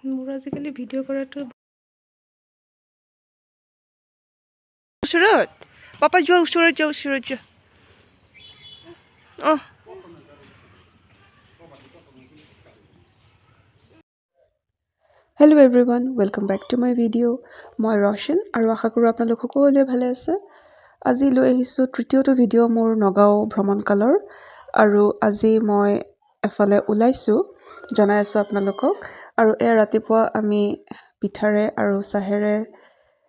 মোৰ আজিকালি ভিডিঅ' কৰাটো ওচৰত। পাপা, যোৱা, ওচৰত যোৱা, ওচৰত যোৱা। অঁ। Hello everyone, welcome back to my video. মই ৰশ্বিন আৰু আশা কৰোঁ আপোনালোক সকলোৱে ভালে আছে। আজি লৈ আহিছোঁ তৃতীয়টো ভিডিঅ' মোৰ নগাঁও ভ্ৰমণকালৰ আৰু আজি মই এফালে ওলাইছোঁ, জনাই আছোঁ আপোনালোকক। আৰু এয়া ৰাতিপুৱা আমি পিঠাৰে আৰু চাহেৰে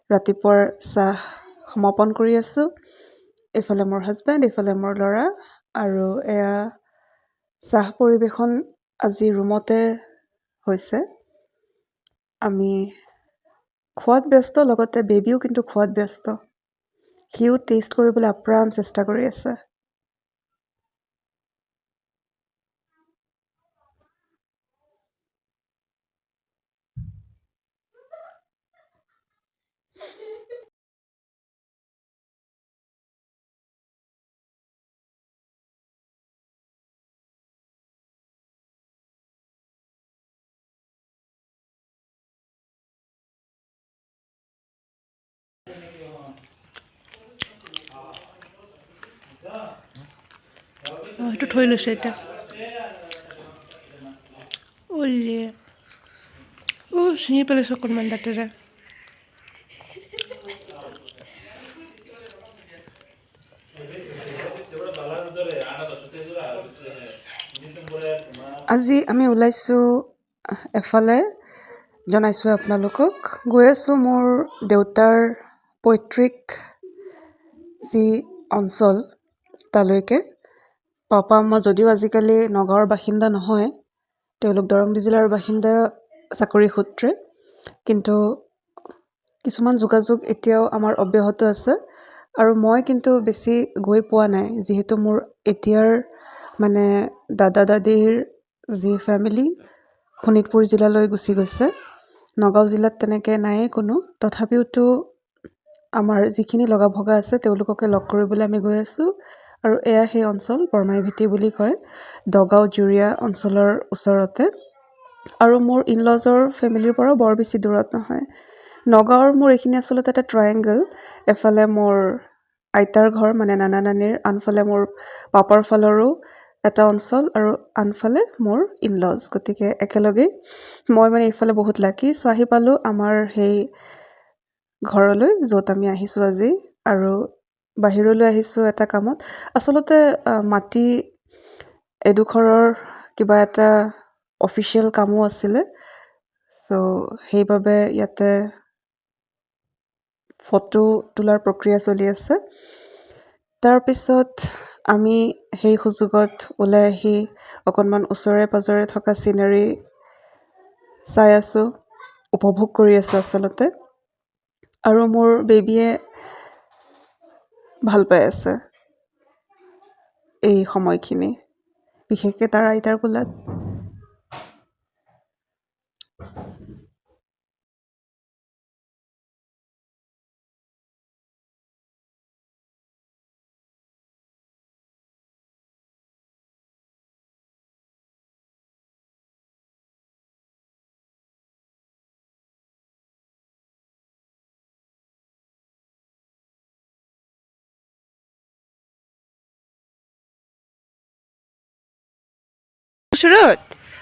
ৰাতিপুৱাৰ চাহ সমাপন কৰি আছোঁ। এইফালে মোৰ হাজবেণ্ড, এইফালে মোৰ ল'ৰা আৰু এয়া চাহ পৰিৱেশন আজি ৰুমতে হৈছে। আমি খোৱাত ব্যস্ত, লগতে বেবীও কিন্তু খোৱাত ব্যস্ত। সিও টেষ্ট কৰিবলৈ আপ্ৰাণ চেষ্টা কৰি আছে। অঁ, সেইটো থৈ লৈছে এতিয়া। অলে অ' ছিঙি পেলাইছে অকণমান দাঁতেৰে। আজি আমি ওলাইছোঁ এফালে, জনাইছোঁ আপোনালোকক। গৈ আছোঁ মোৰ দেউতাৰ পৈতৃক যি অঞ্চল তালৈকে। পাপা আম্মা যদিও আজিকালি নগাঁৱৰ বাসিন্দা নহয়, তেওঁলোক দৰং জিলাৰ বাসিন্দা চাকৰি সূত্ৰে, কিন্তু কিছুমান যোগাযোগ এতিয়াও আমাৰ অব্যাহত আছে। আৰু মই কিন্তু বেছি গৈ পোৱা নাই, যিহেতু মোৰ এতিয়াৰ মানে দাদা দাদীৰ যি ফেমিলি শোণিতপুৰ জিলালৈ গুচি গৈছে। নগাঁও জিলাত তেনেকৈ নায়েই কোনো। তথাপিওতো আমাৰ যিখিনি লগা ভগা আছে, তেওঁলোককে লগ কৰিবলৈ আমি গৈ আছোঁ। আৰু এয়া সেই অঞ্চল, বৰমাইভেটি বুলি কয়, দগাঁও জুৰীয়া অঞ্চলৰ ওচৰতে আৰু মোৰ ইনলজৰ ফেমিলিৰ পৰাও বৰ বেছি দূৰত নহয়। নগাঁৱৰ মোৰ এইখিনি আচলতে এটা ট্ৰায়েংগল। এফালে মোৰ আইতাৰ ঘৰ, মানে নানা নানীৰ, আনফালে মোৰ পাপাৰ ফালৰো এটা অঞ্চল আৰু আনফালে মোৰ ইনলজ। গতিকে একেলগেই মই মানে এইফালে বহুত লাকি। চ' আহি পালোঁ আমাৰ সেই ঘৰলৈ, য'ত আমি আহিছোঁ আজি। আৰু বাহিৰলৈ আহিছোঁ এটা কামত আচলতে, মাটি এডোখৰৰ কিবা এটা অফিচিয়েল কামো আছিলে। চ' সেইবাবে ইয়াতে ফটো তোলাৰ প্ৰক্ৰিয়া চলি আছে। তাৰপিছত আমি সেই সুযোগত ওলাই আহি অকণমান ওচৰে পাজৰে থকা চিনাৰী চাই আছোঁ, উপভোগ কৰি আছোঁ আচলতে। আৰু মোৰ বেবীয়ে ভাল পাই আছে এই সময়খিনি, বিশেষকৈ তাৰ আইতাৰ কোলাত। ওচৰত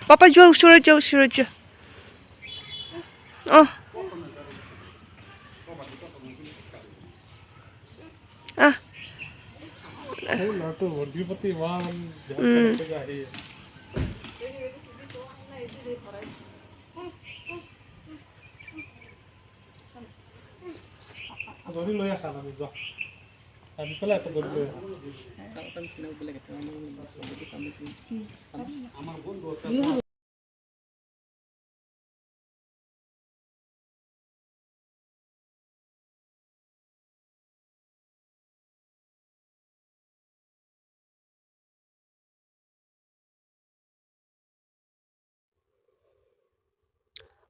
পাপা, যোৱা, ওচৰত যোৱা, ওচৰত যোৱা। অঁ, আহ। ল'ৰাটো ভণ্টিৰ প্ৰতি ইমান আহি ধৰি লৈ আহা। আমি যোৱা, আমি পেলাই এটা ধৰি লৈ আহা।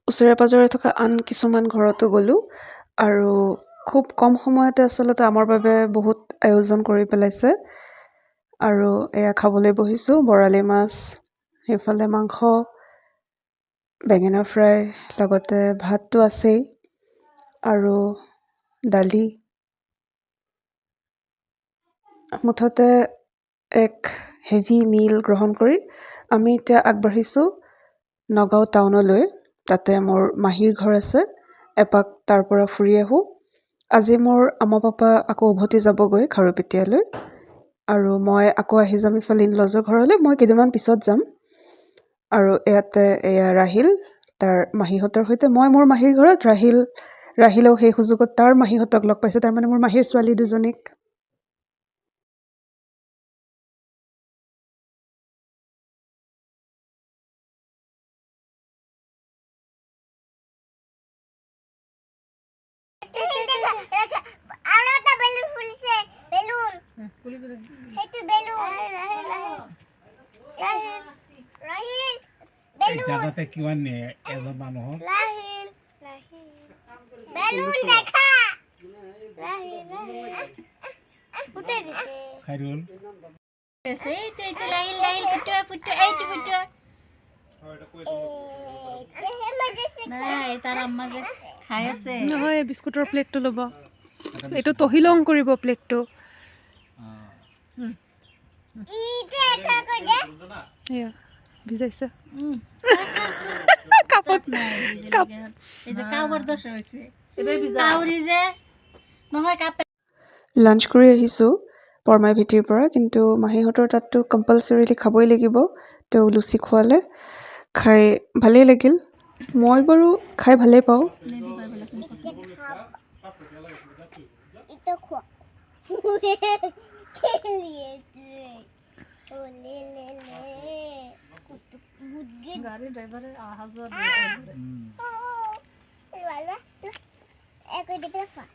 ওচৰে পাজৰে থকা আন কিছুমান ঘৰতো গ'লোঁ আৰু খুব কম সময়তে আচলতে আমাৰ বাবে বহুত আয়োজন কৰি পেলাইছে। আৰু এয়া খাবলৈ বহিছোঁ, বৰালি মাছ, সেইফালে মাংস, বেঙেনা ফ্ৰাই, লগতে ভাতটো আছেই আৰু দালি। মুঠতে এক হেভি মিল গ্ৰহণ কৰি আমি এতিয়া আগবাঢ়িছোঁ নগাঁও টাউনলৈ। তাতে মোৰ মাহীৰ ঘৰ আছে, এপাক তাৰ পৰা ফুৰি আহোঁ। আজি মোৰ আমা পাপা আকৌ উভতি যাবগৈ খাৰুপেটীয়ালৈ আৰু মই আকৌ আহি যাম ইফালে ইনলজৰ ঘৰলৈ। মই কেইদিনমান পিছত যাম। আৰু ইয়াতে এয়া ৰাহিল তাৰ মাহীহঁতৰ সৈতে, মই মোৰ মাহীৰ ঘৰত, ৰাহিলেও সেই সুযোগত তাৰ মাহীহঁতক লগ পাইছে, তাৰমানে মোৰ মাহীৰ ছোৱালী দুজনীক। আৰু এটা বেলুন ফুলিছে, বেলুন, সেইটো বেলুন। ৰাহিল, বেলুন। জাগাতে কিমান নিয়ে এজন মানুহৰ? ৰাহিল, বেলুন দেখা। ফুটাই দিছে। খাইৰুল। এইটো, এইটো লাহিল, লাহিল, ফুটোৱা, ফুটোৱা, এইটো ফুটোৱা। নাই, তাৰ আম্মা যে খাই আছে। নহয়, বিস্কুটৰ প্লেটটো ল'ব। এইটো তহিলং কৰিব প্লেটটো। এয়া ভিজাইছে কাপত। কাপ এই যে কাউৰ দোষ হৈছে, কাউৰী যে নহয় কাপে। লাঞ্চ কৰি আহিছোঁ পৰমাই ভেটিৰ পৰা, কিন্তু মাহীহঁতৰ তাততো কম্পালচৰিলি খাবই লাগিব। তেওঁ লুচি খোৱালে, খাই ভালেই লাগিল। মই বাৰু খাই ভালেই পাওঁ। এটা খোৱা খেলিয়েছে। ও লে লে লে গুড। গাড়ী ড্ৰাইভাৰে অহা যোৱা। লোৱা, লোৱা, একো দি পেলাই খোৱা।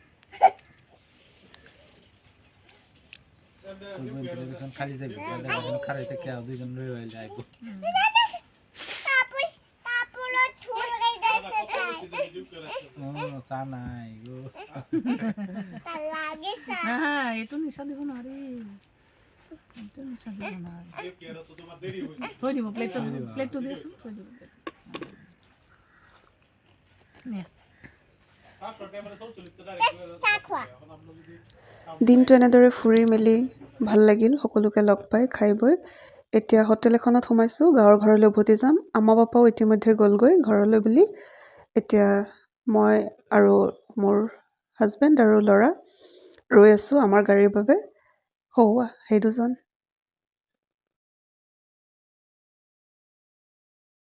খালি যাবি, খাৰাই থাকে, দুইজন লৈ আহিলে আহিব। কাপোৰ, কাপোৰত থু লগাই দিছে তাই। চাহ নাই গো। তাই লাগে চাহ। নাই, এইটো নিচা দিব নোৱাৰি, এইটো নিচা দিব নোৱাৰি। থৈ দিব প্লেটটো, প্লেটটো দিয়াচোন, থৈ দিব প্লেটটো। নে। চাহ খোৱা। দিনটো এনেদৰে ফুৰি মেলি ভাল লাগিল, সকলোকে লগ পাই খাই বৈ এতিয়া হোটেল এখনত সোমাইছোঁ। গাঁৱৰ ঘৰলৈ উভতি যাম। আমা পাপাও ইতিমধ্যে গ'লগৈ ঘৰলৈ বুলি। এতিয়া মই আৰু মোৰ হাজবেণ্ড আৰু ল'ৰা ৰৈ আছোঁ আমাৰ গাড়ীৰ বাবে। সৌৱা সেই দুজন।